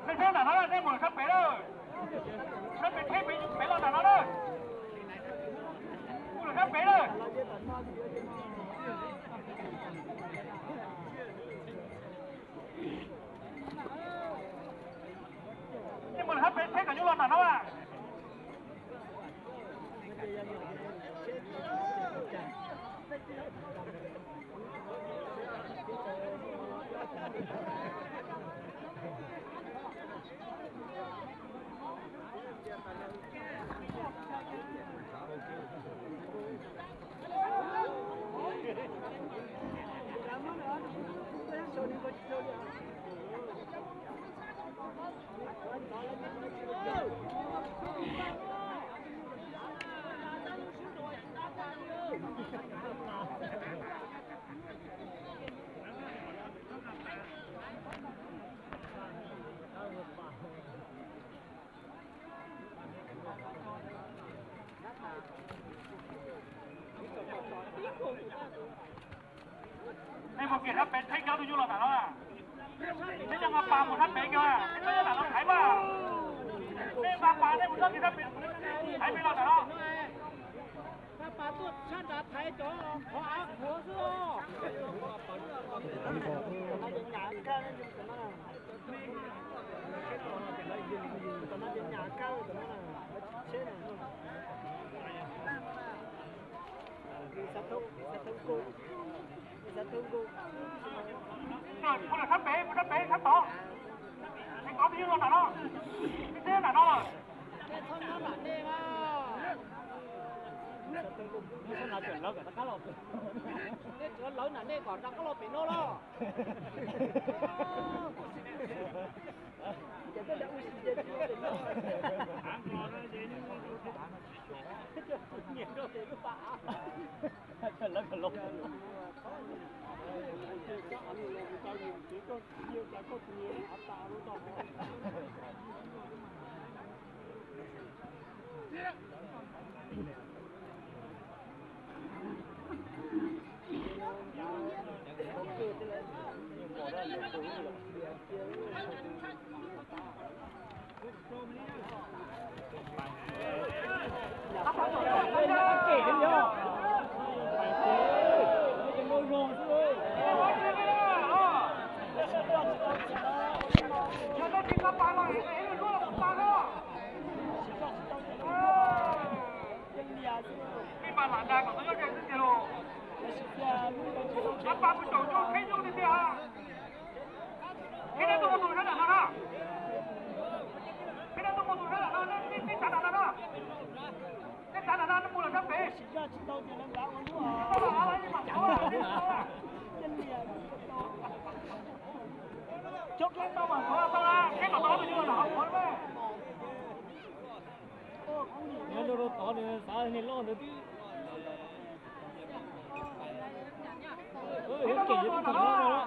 Nej saib nram no, nej mus lawm sab pem lawm. Sab pem theb pem, pem los nram no na. Mus lawm sab pem lawm. Nej mus lawm sab pem theb kom nyuj los nram no a. Nej mus kiag sab pem theb cov tus nyuj los nram no. Nej cov nqa pas mus sab pem kiag, nej nram no thaiv mas. Nej nqa pas nej mus txog kiag sab pem, thaiv pem los nram no. Nqa pas tuaj sab nrad thaiv cov qhov av qhuav xwb os. Mus sab pem, mus sab pem sab tod. Nej kov tus nyuj los nram no. Twb nram no lawm. Nej txhob nyob nram nej na. Nej tsuav lawv nram nej kom rov qab los pem no los. Peb mas lam dag kom tau nyob ze xwb tiag lauj. Cov pas kuv caum cuag kheb nyuj tiag tiag. Kheb nej tuaj mus tus sab nram no na. Kheb nej tuaj mus tus sab nram no, nej tsav nram no na. Nej tsav nram no, nej mus lawm sab pem. Cov kheb tau mas thov tau na, kheb kom tau tus nyuj los nram hauv qhov na. Nyob rau tod nws xav niag loj ntawd twb, kem yog tus thaum no no.